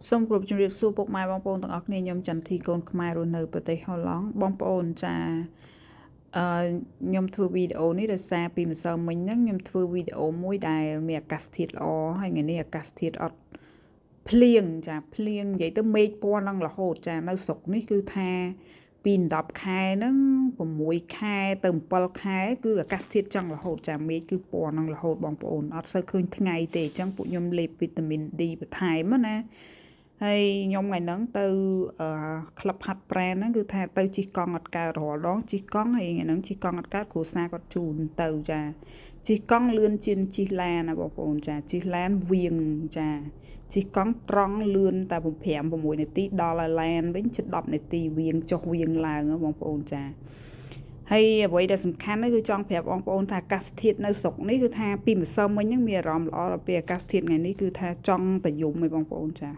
សូមគោរពជំរាបសួរពុកម៉ែបងប្អូនទាំងអស់គ្នាខ្ញុំចន្ទធីកូនខ្មែររស់នៅប្រទេសហូឡង់បងប្អូនចាអឺខ្ញុំធ្វើវីដេអូនេះដោយសារពីម្សិលមិញហ្នឹងខ្ញុំធ្វើវីដេអូមួយដែលមានអាកាសធាតុល្អហើយថ្ងៃនេះអាកាសធាតុអត់ភ្លៀងចាភ្លៀងនិយាយទៅមេឃពណ៌ឡើងរហូតចានៅស្រុកនេះគឺថាពី10ខែហ្នឹង6ខែទៅ7ខែគឺអាកាសធាតុចង់រហូតចាមេឃគឺពណ៌នឹងរហូតបងប្អូនអត់សូវឃើញថ្ងៃទេអញ្ចឹងពួកខ្ញុំលេបវីតាមីន D បន្ថែមណាហើយខ្ញុំថ្ងៃហ្នឹងទៅក្លឹបហាត់ប្រាណហ្នឹងគឺថាទៅជិះកង់អត់កើតរាល់ដងជិះកង់ហើយថ្ងៃហ្នឹងជិះកង់អត់កើតគ្រួសារគាត់ជូនទៅចាជិះកង់លឿនជាងជិះឡានណាបងប្អូនចាជិះឡានវៀងចាជិះកង់ត្រង់លឿនតែ5 6នាទីដល់ហើយឡានវិញជិត10នាទីវៀងចុះវៀងឡើងបងប្អូនចាហើយអ្វីដែលសំខាន់នោះគឺចង់ប្រាប់បងប្អូនថាអាកាសធាតុនៅស្រុកនេះគឺថាពីម្សិលមិញហ្នឹងមានអារម្មណ៍ល្អដល់ពេលអាកាសធាតុថ្ងៃនេះគឺថាចង់តែយំឯងបងប្អូនចា។